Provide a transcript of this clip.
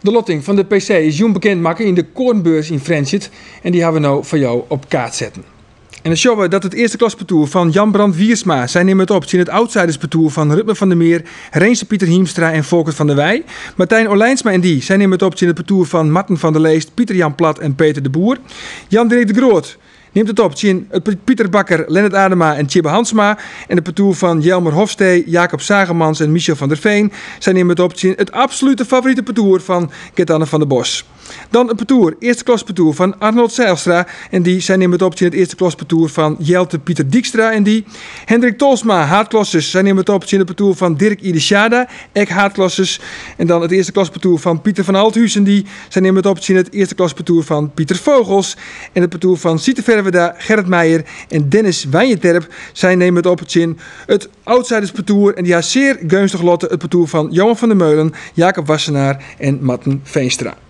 De lotting fan de PC is jûn bekend makke yn de Koornbeurs yn Frjentsjer en dy hawwe we no foar jo op kaart setten. En dan sjogge we dat it earste klaspartoer fan Jan Brand Wiersma, sy nimme it op tsjin it outsiderspartoer fan Rutmer van der Meer, Renze Pieter Hiemstra en Folkert van der Wei. Martijn Olijnsma en dy, sy nimme it op tsjin it partoer fan Marten van der Leest, Pieter Jan Plat en Peter de Boer. Jan Dirk de Groot nimt it op tsjin it Pieter Bakker, Lennart Adema en Tjibbe Hansma. En it partoer fan Jelmer Hofstee, Jacob Zagemans en Michel van der Veen, sy nimme it op tsjin it absolute favorite partoer fan Gert-Anne van der Bos. Dan it partoer, earste klaspartoer fan Arnold Zijlstra en dy, sy nimme it op tsjin it earste klaspartoer fan Jelte Pieter Dykstra en dy. Hendrik Tolsma, haadklassers, sy nimme it op tsjin it partoer fan Dirk Yde Sjaarda, ek haadklassers. En dan it earste klaspartoer fan Pieter van Althuis en dy, sy nimme it op tsjin it earste klaspartoer fan Pieter Vogels. En it partoer fan Siete Ferwerda, Gerrit Meijer en Dennis Wijnjeterp, sy nimme it op tsjin it outsiderspartoer en dy ha sear geunstich lotte, it partoer fan Johan van der Meulen, Jacob Wassenaar en Marten Veenstra.